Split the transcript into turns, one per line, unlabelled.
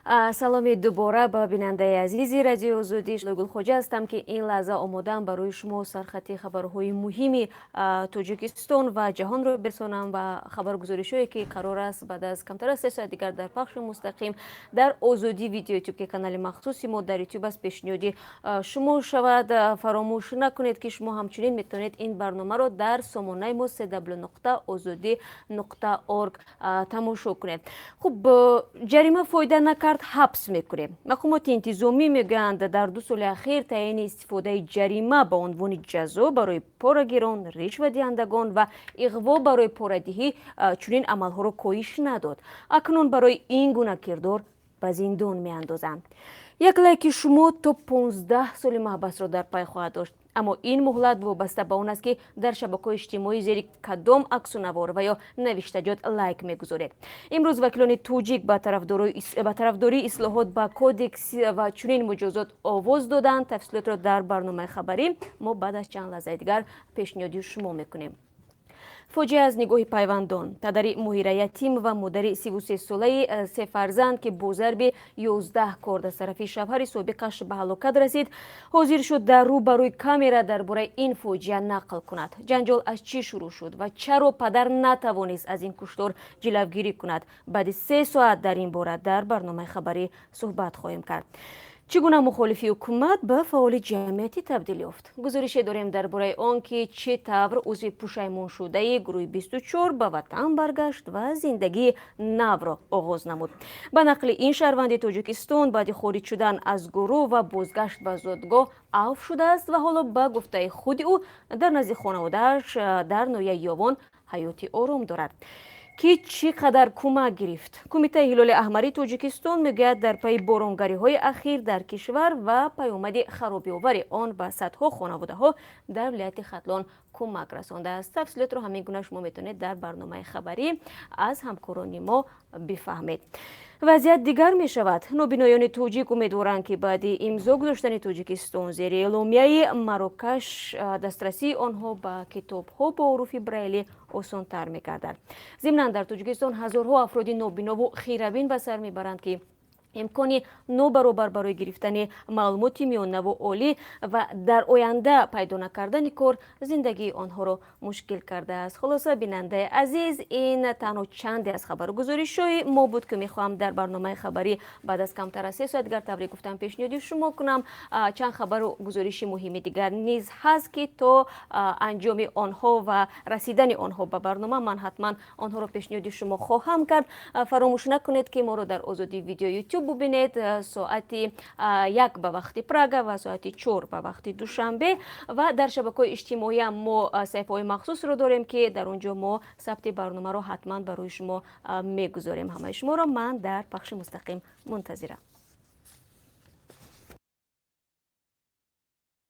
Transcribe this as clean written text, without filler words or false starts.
Саломи дубора ба бинандаи азизи Радиои Озодӣ. Гулхоҷа ҳастам, ки ин лаҳза омодаам барои шумо сархати хабарҳои муҳими Тоҷикистон ва ҷаҳонро бирасонам ва хабаргузоришҳое, ки қарор аст баъд аз камтар аз 3 соат дигар дар пахши мустақим дар Озодӣ Видео Ютуб, ки канали махсуси мо дар Ютуб аст, пешниҳоди шумо шавад. Фаромӯш накунед, ки шумо ҳамчунин метавонед ин барномаро дар сомонаи мо cw.ozodi.org тамошо кунед. Хуб, ҷарима фоида накард, ҳабс мекунем. Мақомоти интизомӣ мегӯянд, дар 2 соли ахир таъини истифодаи ҷарима ба унвони ҷазо барои порагирон, ришвадиҳандагон ва иғво барои порадиҳӣ чунин амалҳоро коҳиш надод. Акнун барои ин гуна кирдор ба зиндон меандозанд. Як лайки шумо то 15 соли маҳбасро дар пай хоҳад дошт, аммо ин муҳлат вобаста ба он аст, ки дар шабакаҳои иҷтимоӣ зери кадом аксу навор ва ё навиштаҷот лайк мегузоред. Имрӯз вакилони тоҷик ба тарафдории ислоҳот ба кодекс ва чунин муҷозот овоз доданд. Тафсилотро дар барномаи хабарӣ мо баъд аз чанд лаҳзаи дигар пешниҳоди шумо мекунем. Фоҷиа аз нигоҳи пайвандон. Падари Моҳира Ятим ва модари 33-солаи се фарзанд, ки бо зарби 11 корд аз тарафи шавҳари собиқаш ба ҳалокат расид, ҳозир шуд дар рӯ ба рӯи камера дар бораи ин фоҷиа нақл кунад. Ҷанҷол аз чӣ шурӯъ шуд ва чаро падар натавонист аз ин куштор ҷилавгирӣ кунад? Баъди 3 соат дар ин бора дар барномаи хабарӣ суҳбат хоҳем кард. Чӣ гуна мухолифи ҳукумат ба фаъоли ҷамъиятӣ табдил ёфт? Гузорише дорем дар бораи он, ки чӣ тавр узви пушаймоншудаи гурӯҳи 24 ба ватан баргашт ва зиндагии навро оғоз намуд. Ба нақли ин шаҳрванди Тоҷикистон, баъди хориҷ шудан аз гурӯҳ ва бозгашт ба зодгоҳ авф шудааст ва ҳоло, ба гуфтаи худи ӯ, дар назди хонаводааш дар ноҳияи Ёвон ҳаёти ором дорад. Ки чӣ қадар кӯмак гирифт? Кумитаи Ҳилоли Аҳмари Тоҷикистон мегӯяд, дар пайи боронгариҳои ахир дар кишвар ва паёмади харобиовари он ба садҳо хонаводаҳо дар вилояти Хатлон кӯмак расондааст. Тафсилотро ҳамин гуна шумо метавонед дар барномаи хабарӣ аз ҳамкорони мо бифаҳмед. Вазъият дигар мешавад. Нобиноёни тоҷик умедворанд, ки баъди имзо гузоштани Тоҷикистон зери Эъломияи Марокаш дастрасии онҳо ба китобҳо бо ҳуруфи брайлӣ осонтар мегардад. Зимнан, дар Тоҷикистон ҳазорҳо афроди нобинову хирабин ба сар мебаранд, ки имкони нобаробар барои гирифтани маълумоти миёнаву олӣ ва дар оянда пайдо накардани кор зиндагии онҳоро мушкил кардааст. Хулоса, бинандаи азиз, ин танҳо чанде аз хабару гузоришҳои мо буд, ки мехоҳам дар барномаи хабарӣ баъд аз камтар аз 3 соат дигар, тавре гуфтам, пешниҳоди шумо кунам. Чанд хабару гузориши муҳими дигар низ ҳаст, ки то анҷоми онҳо ва расидани онҳо ба барнома ман ҳатман онҳоро пешниҳоди шумо хоҳам кард. Фаромӯш накунед, ки моро дар Озодӣ Видео Ютуб бубинед соати 1 ба вақти Прага ва соати 4 ба вақти Душанбе. Ва дар шабакаҳои иҷтимоиам мо саҳифаҳои махсусро дорем, ки дар он ҷо мо сабти барномаро ҳатман барои шумо мегузорем. Ҳамаи шуморо ман дар пахши мустақим мунтазирам.